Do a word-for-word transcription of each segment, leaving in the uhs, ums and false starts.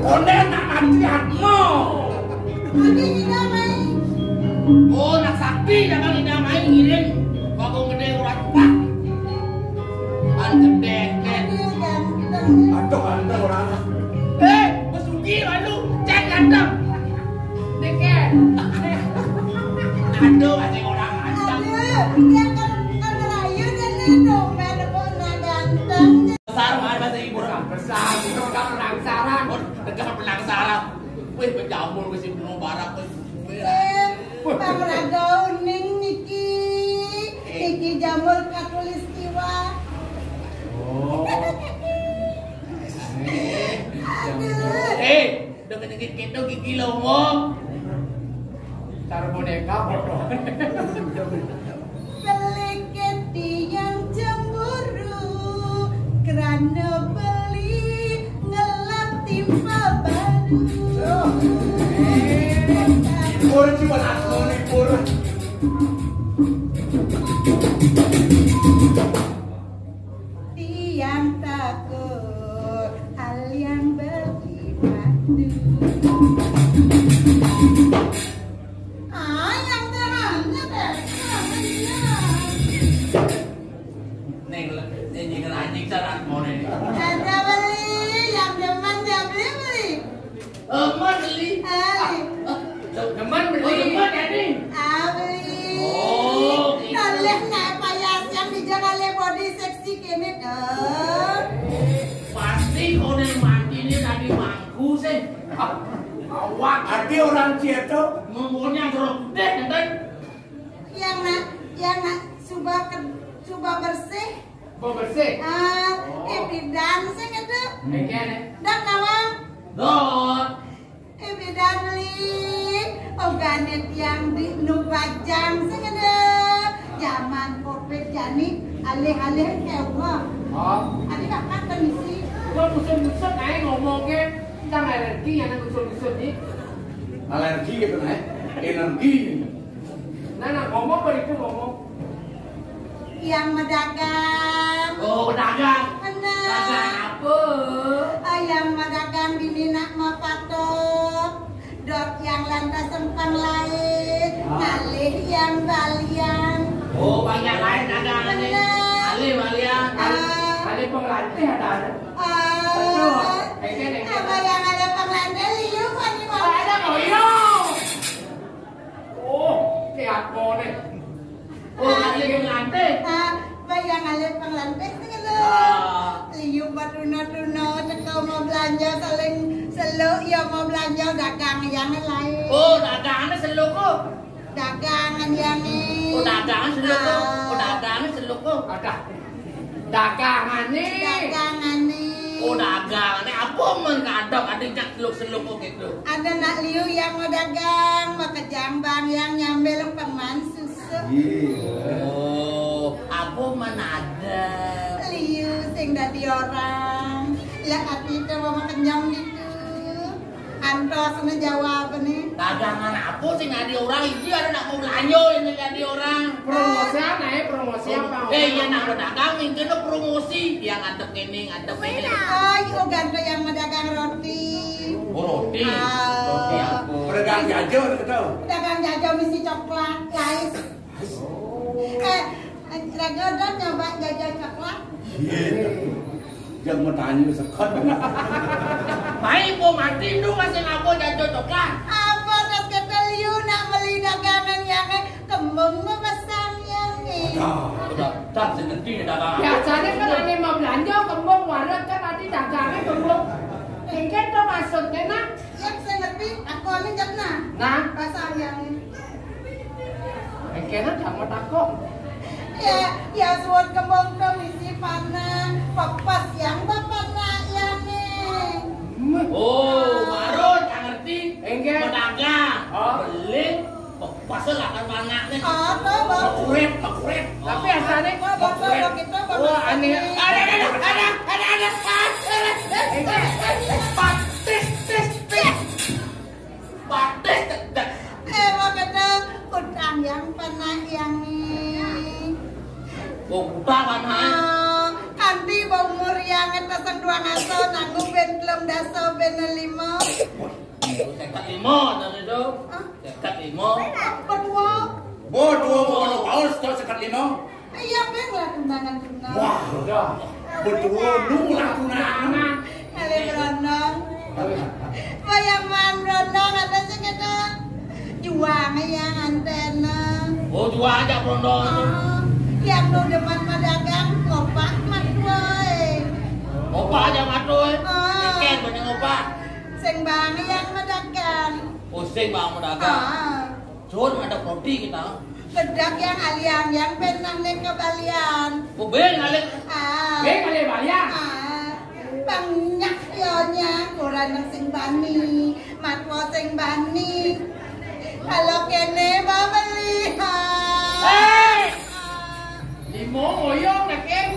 Konden nak nanti atmo. Nanti tidak main. Oh, nak sakti jangan tidak main ngiring. Bagong gede urat pak. Kan gede, kan. Aduh, ganteng. Aduh, ganteng orang. Eh, pesugi lalu, cek ganteng. Deket. Aduh, masih orang ganteng. Aduh, dia kan, kan rayu dan itu, main kok nak ganteng. Besar, mana masih ibu orang besar, itu orang penangsaran. Oh, negara penangsaran. Wih, berjamur ke si Gunung Barat, wih. Eh, Bang Raga Uning niki. Niki jamur katulistiwa. Oh. Aduh. Eh, dengan dikit gitu gigi lomo. Cara boneka foto. Beli keti yang cemburu karena beli ngelap timpa baru. Pur cuma aku nih pur. Tiang takut hal yang bagi padu. Ah, yang terangnya deh. Neng, neng, neng, anjing sarat mau nih. Ada beli, yang demen dia beli, beli. Eman beli. Beli. Ah, demen beli. Oh, demen ya nih. Ah, beli. Oh, gitu. Toleh naik payas yang di jalan body seksi kene dong. Pasti konen mati ini tadi mangku sih. Ah, awak. Ada orang cieto. Ngomongnya jorok gede, kan? Yang nak, yang nak, coba ke, coba bersih. Mau bersih? Ah, oh. Eh, bidan sih gitu. Mungkin ya. Dak nawang. Dot. Eh, bidan li. Oganet yang di nu bajang sih gitu. Zaman covid jani alih-alih kewah. Oh. Adi kakak permisi. Gua musuh-musuh kayak ngomongnya. Tentang alergi yang musuh-musuh nih. Alergi gitu, Nek. Energi. Nah, nah, ngomong beriku ngomong. Yang medagang. Oh, pedagang. Bener. Dagang apa? Ah, yang medagang di Minak Mapatok. Dot yang lantas sempang lain. Ah. Ngalih yang balian. Oh, banyak lain dagangannya. Bener. Ngalih balian. Ah. Ngalih pengelatih ada. Ah. Betul. Kayaknya, kayaknya. Apa yang ada pengelatih liu kan di mana? Ada koyo. Oh, kayak apa nih? Oh, ada yang ngelantik. Ah, bayang alih pengelantik sih lho. Ah. Liu patuna-tuna, cekal mau belanja, saling seluk, ya mau belanja, dagang yang lain. Oh, dagangannya seluk kok. Dagangan yang ini. Oh, dagangan seluk kok. Ah. Oh, dagangan seluk kok. Ada. Dagangan nih. Dagangan nih. Oh, dagangan nih. Apa men kadang ada yang seluk-seluk kok gitu? Ada nak liu yang mau dagang, mau kejang bang yang nyambil peman susu. Iya. Oh, apa men ada? Liu sing dadi orang. Lah ati itu mau kenyang gitu. Antos ne jawab nih. Dagangan apa sing dadi orang? Iki ada nak mau belanja ini dadi orang. Promosi apa ya? Promosi apa? Eh, iya, nak dagang mungkin promosi. Dia ngadep ini, ngadep ini. Ayo ganto yang mau dagang roti. Oh, roti. Ah. Roti apa? Pedagang jajo, ada tahu? Pedagang jajo misi coklat, guys. Eh, Rego udah nyoba jajo coklat? Iya. Yang mau tanya sekat. Baik, mau mati dulu masih ngapa jajo coklat? Apa tas kata liu nak beli dagangan yang, eh, kembung memasang yang, eh. Dah, dah, dah, sing ngerti nih dagangan. Biasanya kan ane mau belanja kembung, warung kan nanti dagangnya kembung. Mungkin tuh maksudnya, nah. Yang saya ngerti, aku ane jawab, nah. Nah. Pasang yang ini. Engkena jangan takut. Ya, ya suwun kembung ke misi panah, pepas yang bapak nak yang, eh. Oh, baru tak ngerti. Engke. Pedagang. Oh. Beli, pepas lah kan panah nih. Apa, Bang? Mekurit, mekurit. Tapi asalnya apa, Bang? Mekurit. Bang, kita, Bang, oh, aneh. Ada, ada, ada, ada, ada, ada. Engke. Pat, tis, tis, tis. Patis, tek, tek. Eh, mau kata utang yang pernah yang ini. Oh, utang kan, hai? Ah, kanti umur yang ngetes Teng duang atus, nanggu bén telung dasa, bén lima. Seket lima tadi tu. Hah? Seket lima. Apa dua? Bo, dua bukan paus, tau seket lima. Iya, bén lah tunangan tunangan. Wah, udah. Betul, lu lah tunangan. Kali berondong. Bayangan berondong ada sing kena. Juang yang antena. Oh, juang aja berondong. Oh, yang nu demen mah dagang, ngopah mah tuai. Ngopah aja mah tuai. Oh. Ikan banyak ngopah. Sing bang yang mah dagang. Oh, sing bang mah dagang. Ah. Cun, ada prodi kita. Bedak yang aliang yang pernah nek kebalian. Oh, bén alik. Ah. Bén alik balian. Ah. Banyak yonya kurang sing bani, matwa sing bani. Kalau kene mau beli. Ah. Eh! Limo moyong nek, Ken.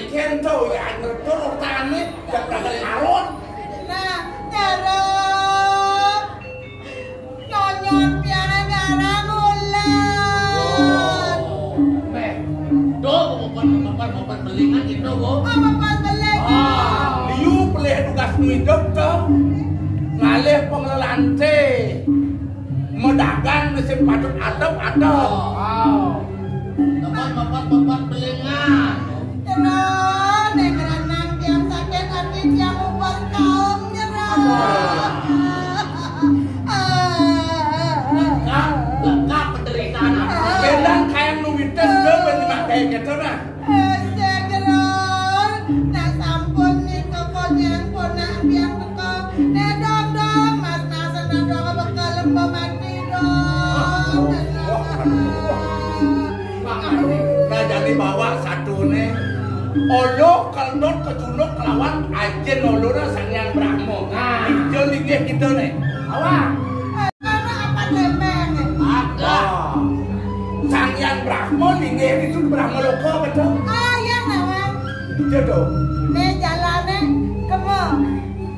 Ken tau ya, ngetur tani, ya, karot. Nah, nyarap. Nonyot piara garang ulet. Meh, do, mapan, mapan, mapan belingan gitu, Bu. Oh, mapan belingan. Ah, liu pelih tugas nu idup to. Ngalih pengelelante. Medagang mesti patut adep, adep. Wow. Mapan, mapan, mapan belingan. Cenah, nek ngeranang tiang sakit hati, tiang ubar kaum nyerah. Aduh. Lengkap, lengkap penderitaan aku. Bendang kayak nu mites, gue berterima kasih gitu, nah. Eh, Stegron, nak sampun nih toko nyang ponak biang teko. Nek dong-dong, mas-masan dong bekel lembo mati dong. Nah, jadi bawa satu nih. Olo keldot kejunuk kelawan ajin olona Sang Hyang Brahma. Nah, itu linggih kita nih. Awak. Karena apa lembeng? Ada. Nah, Sang Hyang Brahma linggih itu Brahma Loka, betul? Ah, iya, nawang. Iya, dong. Nih, jalannya kemo.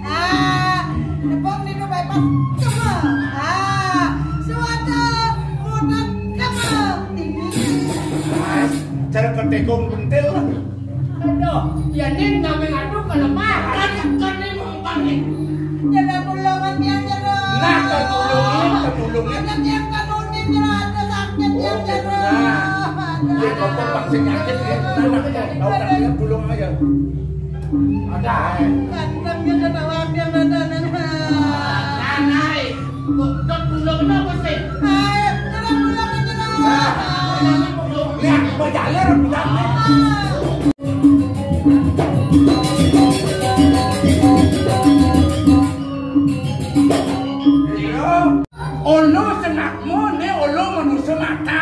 Ah, nepung di bypass kemo. Ah, suatu mutat kemo. Ini. Cara ketekung pentil. Aduh, ya ning nami adu kalemah. Kan, kan ning mumpang nih. Jero tulungan tiang jero. Nah, ketulungin, ketulungin. Ada tiang kanunin jero, ada sakit tiang jero. Nah. Aduh. Dia ngomong bangsa nyakit ya. Nah, nah, tahu kan dia tulung aja. Ada. Ganteng jero tawang tiang ada, nah. Nah, nah, eh. Kok, kok tulung apa sih? Eh, jero tulung jero. Nah. Lihat, mau jalan, bilang. Olo senakmu ne olo manusa mata.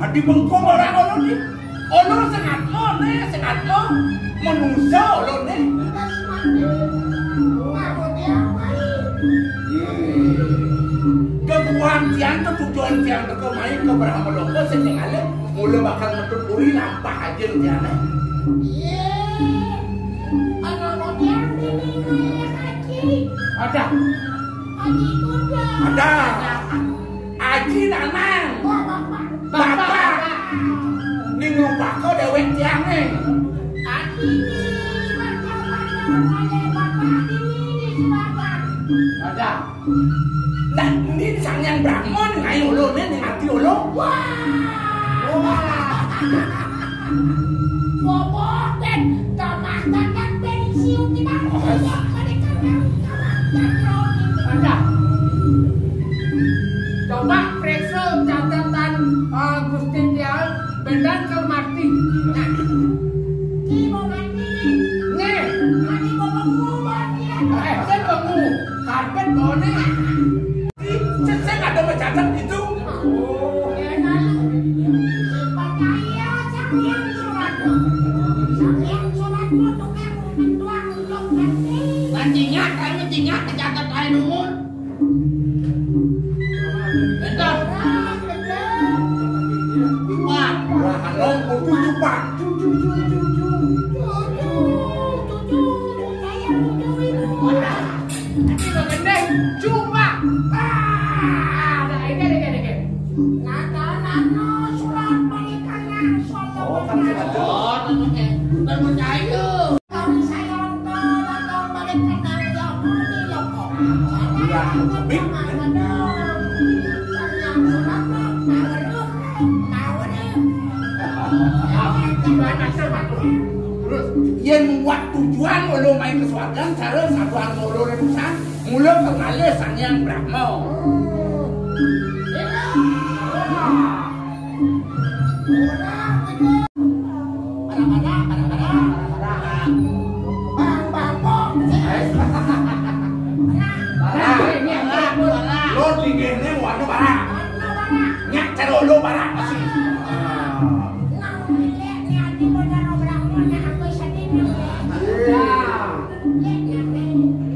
Adi bengkong orang olo ni. Olo sengatno, ne, sengatno. Manusa olo ne. Kebuan tiang, ketujuan tiang teka mai ke Brahma Loka sing ningalé mula bakal metut uri lampah ajin tiang. Iya. Anak tiang ini ngayah aji. Ada. Aji kuda. Ada. Aji Nanang. Oh, Bapak. Bapak. Ning lupa kau dewek tiang nih. Aji ini, Bapak, Bapak, Bapak, Bapak, ini, ini, Bapak. Ada. Nah, ini Sang Hyang Brahma ning ngai olo nih, ning ati olo. Wah. Wah. Boboten, kamah kakak pensiun di mana? Mereka yang kamah kakak. Ada. Coba periksa catatan, eh, Gusti Tial, benar ke mati. Nah. Ki mau mati nih. Nih. Mati mau mau mati. Eh, saya mau. Karpet mau nih. Sesek ada mencatat itu. Oh. Percaya Sang Hyang Suratmo. Sang Hyang Suratmo tukang mentuang untuk mati. Kan jingat, kan jingat, kecatet ae nomor. Bentar. Wah, wah, nomor tujuh, Pak. Tujuh, tujuh, tujuh. Tujuh, tujuh, tujuh, saya tujuh ribu. Wah, ini lo gendeng, coba. Ah, ada, ada, ada, ada. Percaya. Kami saya nonton, nonton balik kenal ya, ini loh kok. Kurang lebih. Terus, yén muat tujuan, lo main ke swargan, cara sabuan lo rebusan, mula ke malih Sang Hyang Brahma. Lo tingginé warna barak. Nyak cara lo barak masih. Nang milik ni ati modal orang punya aku sedih.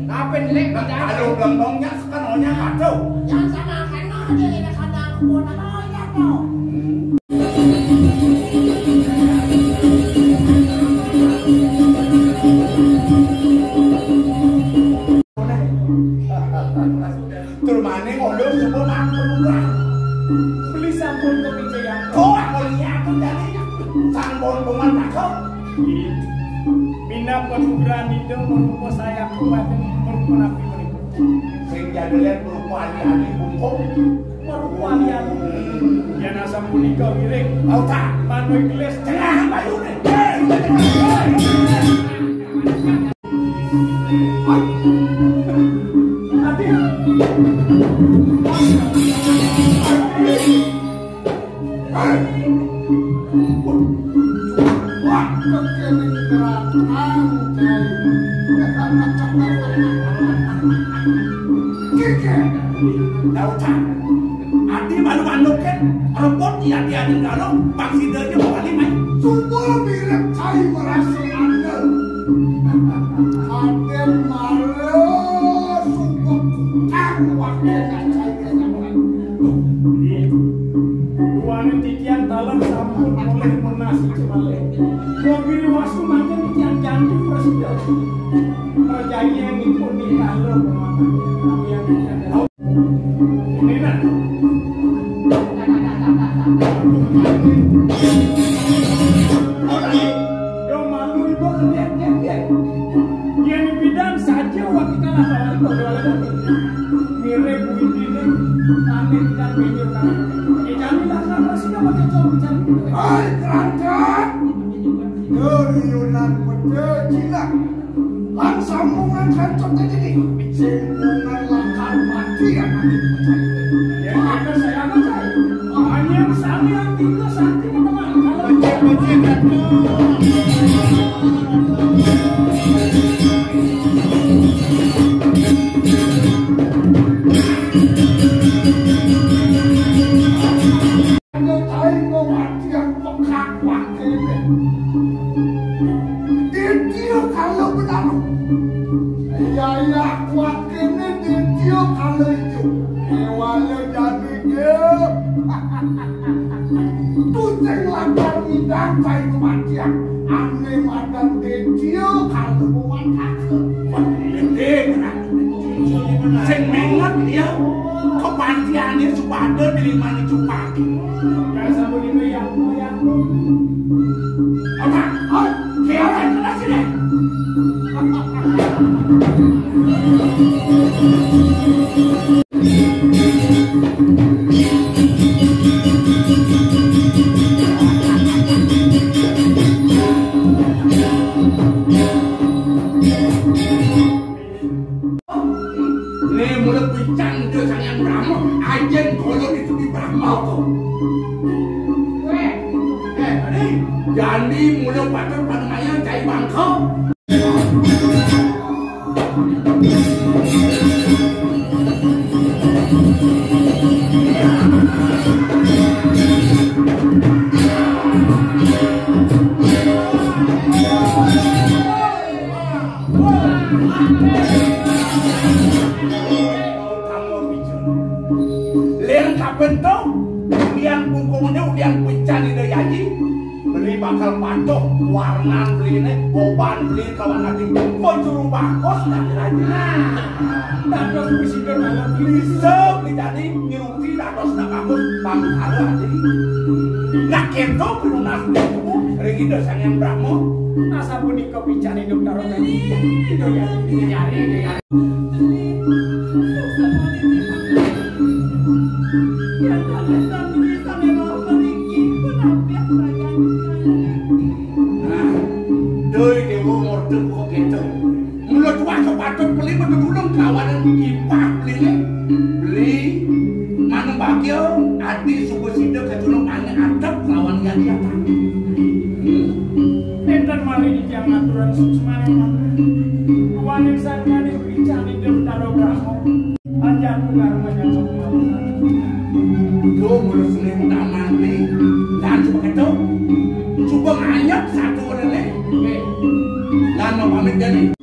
Apa lek? Kalau gampangnya sekarangnya kacau. Yang sama kan mau jadi kata aku mau tahu ya tuh. Tur maning ngolor subuh nang pelurah. Beli sampun kepincayang. Kok aku lihat tuh dari sang bonbongan takut. Minab penugrahan itu merupa saya kuat dan merupa nabi merupa. Sing jadi lihat merupa ahli-ahli bungkung. Merupa ahli-ahli. Yang asam punika wiring. Mau tak? Manuk gelis. Tengah bayu nih. Adi malu-malu kan, rebut ya dia di dalam, bang sidanya balik main. Sumpah mirip cai merasa andal. Kadén mara sumpah kutang wakil cai kenyamanan. Buane titian taler sampun mulih munasi malih. Wong Giri Wastu mangke titian janji prasida. Perjanjian ipun nikah lo pemakaman. Kami yang titian. Ini nah. Yo malu ibu kerja kerja. Yen pidan saja wakil kalah kalah itu doa lagi. Mirip buidine aneh dan pinjur kalah. Ijami lah apa sih nama cocok bicara. Hai kerangka. Yo riunan pete Cina. Lan sambungan kancot iki. Sing bungan lakar mati anak. Ya, ada saya ada saya. Hanya sami yang tinggal sakti teman. Kalau becek-becek, Ayo cai kewatian pekak wakene. Dia kalau benar. Iya, iya, wakene dia kalau itu. Ewale jadi dia. Tucing lancar mindah cai kewatian. Ane madan dia kalau kewatian. Sing menget ya, kepantiane supada dilimani cupang. Ya, sampun itu ya, ya. Apa? Hah? Kira kena sini. Né mula pican Ida Sang Hyang Brahma, ajeng kala dituduhi Brahma to. Eh, tadi jani mula patur panumayan cai bangka. Lir kabentuk, ulian bungkungnya, ulian pican Ida Yayi. Beli bakal patuh, warnan beliné, boban beli kawan ati. Pencuru bagus dan raja. Dados presiden anak bisa dijadi ngiruti dados nak bagus bangkara ati. Nak kéto pinunas. Ring Ida Sang Hyang Brahma. Asapunika pican Ida Betara Brahma. Ida Hyang, Ida Hyang, Ida Hyang. Nah, Doi Dewa Murda kok gitu. Mula tuah kepatut beli betul kelawan ipah beli nih. Beli manung bagya adi suka sida kejulung ane adep kelawan yang nyata. Hmm. Enten malih titiang aturan suksmane mangke. Duaning sarengane pican Ida Betara Brahma. Aja aku karo menyangkut malu. Tuh, mulus ning taman nih. Lan coba ketuk. Coba nganyep satu rene. Oke. Lan mau pamit jani.